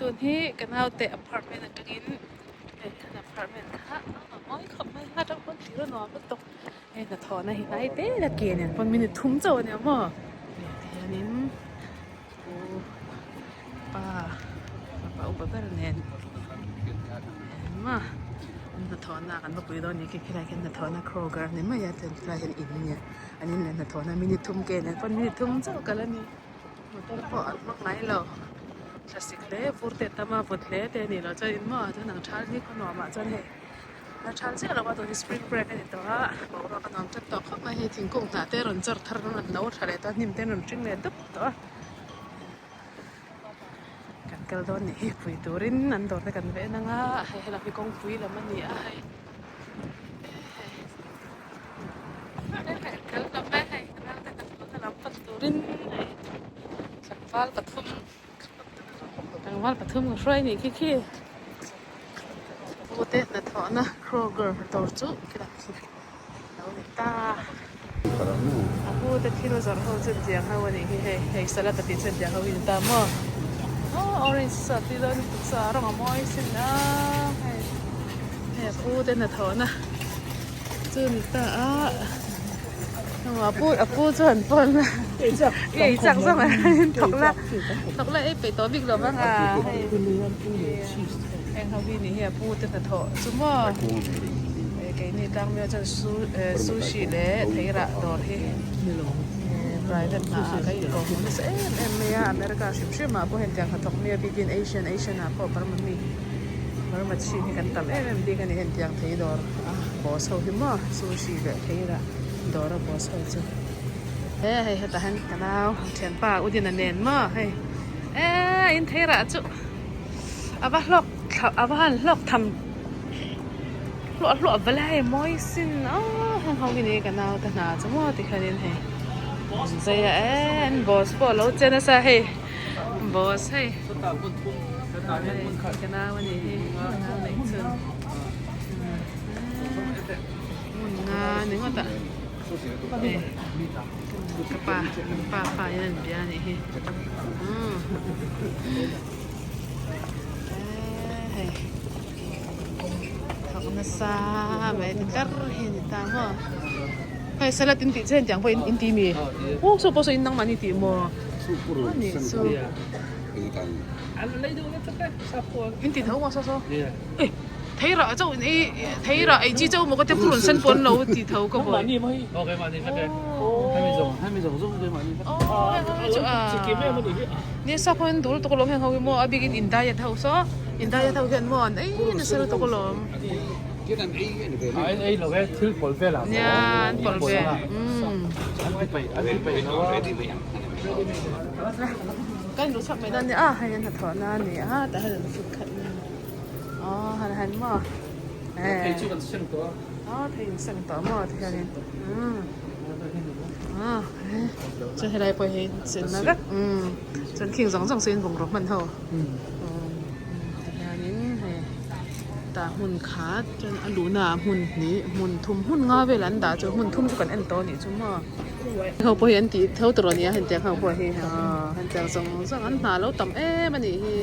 Tun hi ka naute apartment atangin hei kan apartment kha a mawi khawp mai a atang pawn thlir a nuam lutuk hei hnathawhna hi hnai te la ke nen pawn minute thum chauh a nia maw hei tihianin u pa fapa upa ber nen engmaw an hnathawhna kan va pui dawn a ni khi khilai khian hnathawhna kroger a ni mai a chuan khilai hian in a nia an in leh hnathawhna minute thum ke nen pawn minute thum chauh kal a ni. Motor pawh an hmang ngai lo thlasik hle vur te a tam a vawt hle te a nih loh chuan in maw chuan ang thal hi khaw nuamah chuan hei a thal chiah lo a tun hi spring break a ni tawh a boruak a nuam tlat tawh khawp mai hei thingkung hnah te a rawn chawr thar a rawn no tha leh tawh a hnim te an rawn hring leh dup tawh a kan kal dawn nih hi pui turin an dawr te kan veh nang a hei helam hi kawngpui lam a ni a hei Tlangval pathum tlangval pathum ka hruai nih khi khi pute hnathawhna Kroger dawr chu khilai khi a lo ni ta a pute thil zawrh ho chu tiang ho a nih hi hei hei salad a tih chuan tiang ho hi a ni ta maw aw orange chu a tui dawn lutuk chu a rawng a mawi sin a hei. Hei a pu te hnathawhna chu ni ta a a pu chu han pawn a i ei chak zawk a thawk la thawk la ei peih tawh bik lo vang a hei heng ho hi ni hi a pu te hnathawh chu maw keini tlangmia chuan sushi leh theirah dawr hi private hna ah ka inkawh hmuh nasa em em mai a America hrim hrim ah pawh hetiang hnathawk mi a bikin Asian Asian ah pawh Burma mi. Burma chin hi kan tam em em bik a ni hetiang thei dawr a boss ho hi maw sushi leh thei lah dawr a boss ho chu he hei hetah hian ka nau thianpa u Dina nen maw hei eee in thei rah chu a va hlawk thla a va han hlawk tham hluah hluah va la hei mawi sin aw heng ho hi ni ka nau te hna chu maw tikhianin hei an zai a eee an boss pawh a lo che nasa hei. Boss hei ka nau a nih hi ka nau neih chhun hmun nga ni ngawt a hei ka pa pa pa hian an bia a nih hi umm hei thawk nasa mai ti tlar hi a ni ta maw hei salad in tih che engtiang pawh in ti mi aw saw pawh saw in nangmah ni tih maw. Ani chu in ti tho maw saw saw eh thei rah chauh in ei thei rah ei chi chauh maw ka tia purun sen pawh an lo ti tho ka vawi nia sap ho in dul tuk alawm heng ho hi maw a bikin in diet ho saw in diet ho hian maw an ei nasa lutuk alawm nia an pawlh ve Kan luh chhuak mai dawn nia a hei an hnathawh na a ni a tah hian an fut khat aw han han maw thei chu kan seng tawh a aw thei in seng tawh maw tikhianin umm ah chuan helai pawh hi chenna vek umm chuan khing zawng zawng chu in bungraw hman ho umm tikhianin hei tah hmun khat chuan a luhna ah hmun hnih hmun thum hmun nga vel an dah chu hmun thum chu kan en tawh a nih chu maw. Ho pawh hi an tih tho tur a nia hetiang ho pawh hi aw hetiang zawng zawng an hna lo tam em a nih hi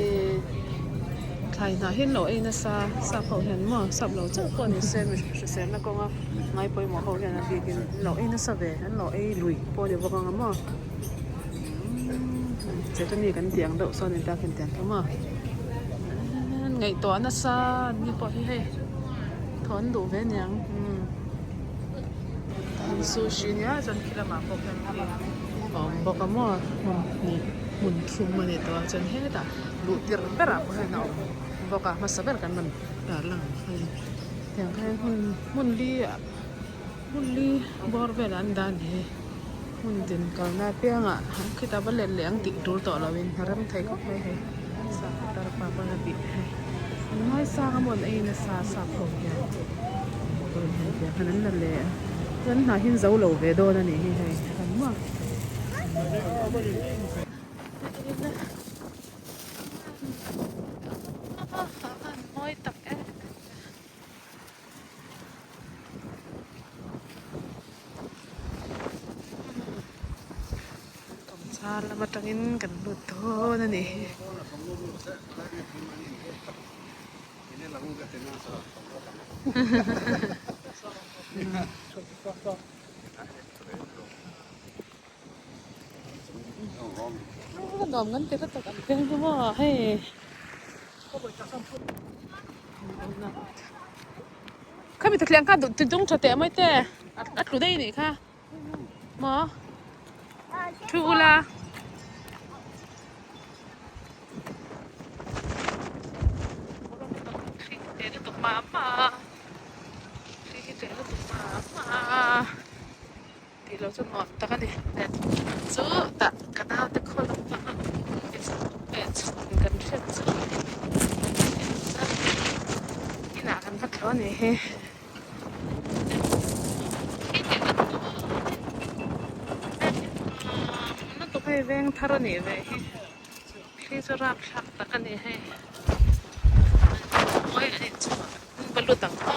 thlai hnah hi an lo ei nasa sap ho hian maw sap lo chauh pawh ni se mi hriselna kawnga ngai pawimawh ho hian a bikin an lo ei nasa ve an lo ei lui pawh a ni bawk ang maw chutah kan tih ang deuh sawn a ni ta hetiang kha maw ngaihtuah nasa an ni pawh hi hei thaw an duh ve aniang. Sushi nia chuan khi lamah pawh khian khi a awm bawk a maw hmun hnih hmun thum a ni tawh a chuan hetah luh tirh berah pawh hian a awm bawk a hmasa ber kan rawn tarlang ang kha ni tiang khan hmun hmun li ah hmun li bawr velah an dah a ni hei hmun din kalna apiangah khitah va let leh ang tih tul tawh lovin a rem thei khawp mai hei sap putar pa pawn a bih hei an ngaisang a maw an ei nasa sap ho hian. An la leh a chuan hnah hi an zo lo ve dawn a nih hi hei an maw. Mawi tak em Char lam atangin kan lut dawn a ni hi. Nuam kan ti lutuk ang veng chu maw hei. Khami thuthleng kha ti dung tha teh mai te a tlu daih anih kha maw thu ula. Tih loh chu nuam tak a ni. Chu tah ka naute khaw lampang a chhun kan hriat chu inah kan va thlawh a ni hi. Hei veng thar a nih ve hi thli chu rapthlak tak a ni hei mawi a nih chu va lut ang aw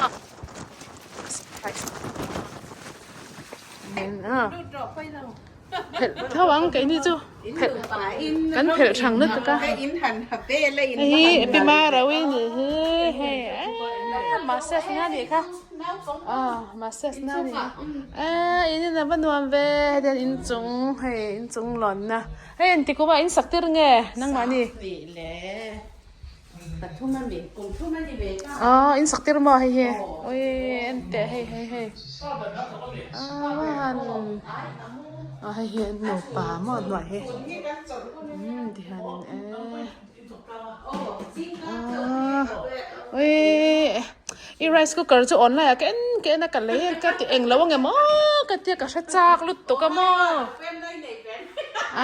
Phelh tho ang keini chu phelh kan phelh thang lutuk a hei pi Marawi ni hi hei eee massage na nih kha aw massage na nih kha eee in in a va nuam ve hetiang inchung hei inchung lawnna hei engti kum ah in sak tir nge nangmahni. Aw in sak tir maw hei hi ui en teh hei hei hei aw aw hei hi an nupa maw hnuai hi umm ti hian in e aw ui i rice cooker chu online ah ka en ka en a ka lei a ka ti englo ang em aw ka tia ka hre chak lutuk a maw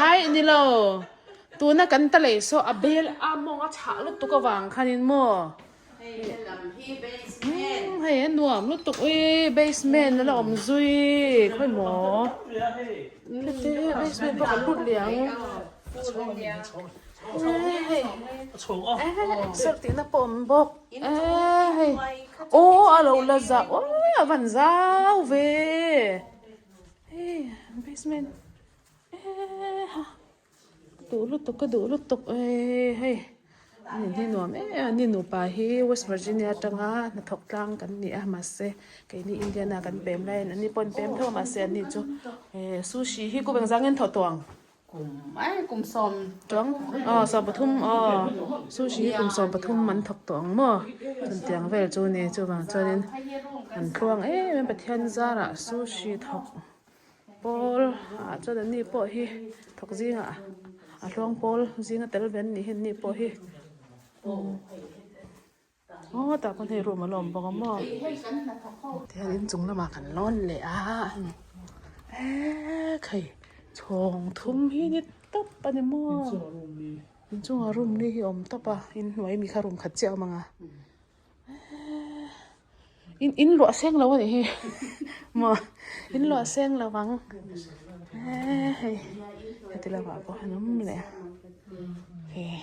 ai nilo. Tuna kan ta lei saw a bel a mawng a chhah lutuk avang khanin maw umm hei a nuam lutuk ui basement a la awm zui khawi maw heti basement pawh kan lut leh ang hei exer tihna pawh awm bawk eh hei aw a lo la zau aw a van zau ve hei basement. Duh lutuk ka duh lutuk ee hei a ni nuam em em a ni nupa hi West Virginia atanga hnathawk tlang kan ni a mahse keini Indiana kan pem laiin an ni pawh an pem tho a mahse an ni chu eh sushi hi kum engzah nge an thawh tawh ang chuang aw 13 aw sushi hi kum 13 an thawk tawh ang maw chutiang vel chu a ni chuvang chuanin an tluang em em Pathian zarah sushi thawk. Pawl ah chuan an ni pawh hi thawk zingah a hluang pawl zinga tel ve an nih hi an ni pawh hi aw tah pawn hei room a la awm bawk a maw tihian inchung lamah kan lawn leh a eee khai chhawng thum hi ni tawp a ni maw inchungah room li hi a awm tawp a inhnuai mi kha room khat chiah a awm ang a. In in luah seng lo a nih hi maw in luah seng lo ang eee hei heti lamah pawh an awm leh a hei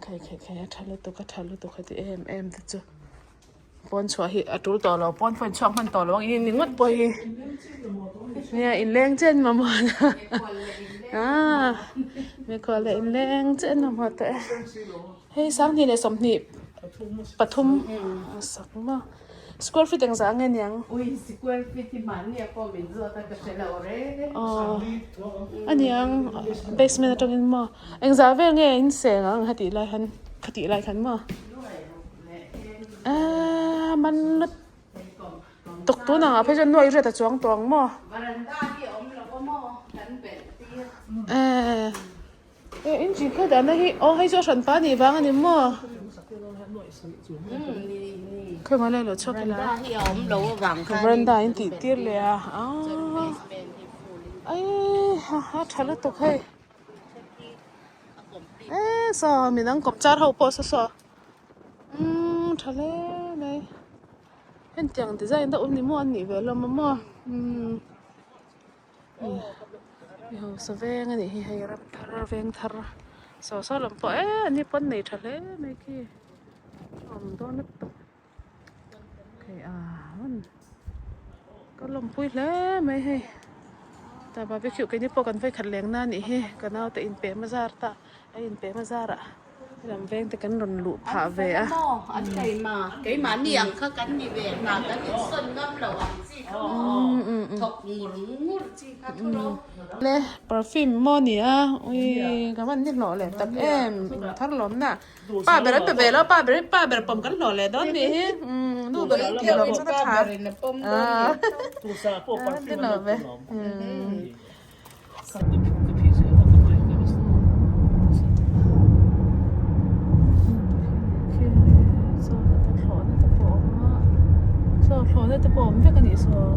khai khai khai a tha lutuk a tha lutuk heti em em te chu pawn chhuah hi a tul tawh lo pawn pawh in chhuak hman tawh lo ang in ringawt pawh hi nia inleng chen mamawh a mikhual leh inleng chen mamawh tawh e. Hei 2020 a sak maw square feet engzah nge niang? Ui square feet hi mahni a pawh min zawt a ka hre lo reng. Aw a niang basement atangin maw engzah vel nge in seng ang hetih lai khan khatih lai khan maw aaa man lut tuk tun ang ah phei chuan nuai riat a chuang tawh ang maw. Varanda hi a awm lo a maw kan belh tir. Eee. Eh engine kha dahna hi aw hei chu a hran pa nih vang a ni maw? Khawi ngaih lai lo chhuak ila veranda in tih tir leh a aaa ai ha a tha lutuk hei eh saw midang kawp char ho pawh saw saw umm tha hle mai hetiang design deuh ni maw an nih ve hlawm a maw umm. Mi hausa veng a nih hi hei ram thar veng thar saw saw lam pawh eh an ni pawn nei tha hle mai khi awm dawn lutuk hei a hun ka lawmpui hle mai hei tah barbecue keini pawh kan vawikhat leng na a nih hi ka naute inpem a zar ta a inpem a zarah. Lam veng te kan rawn luh phah ve a. An keima keimahni ang kha kan ni ve hna kan insawn ngam lo ang chi kha maw thawk ngur ngur chi kha thu ro. Le perfume maw ni a ui ka van ni hlawh leh tak em in thar lawm na pa ber an pe ve lo pa ber pa ber pawm kan hlawh leh dawn nih hi nu ber in tih lawm chuan a tha a ni lo ve. Saw thlawhna te pawh a awm vek a nih saw.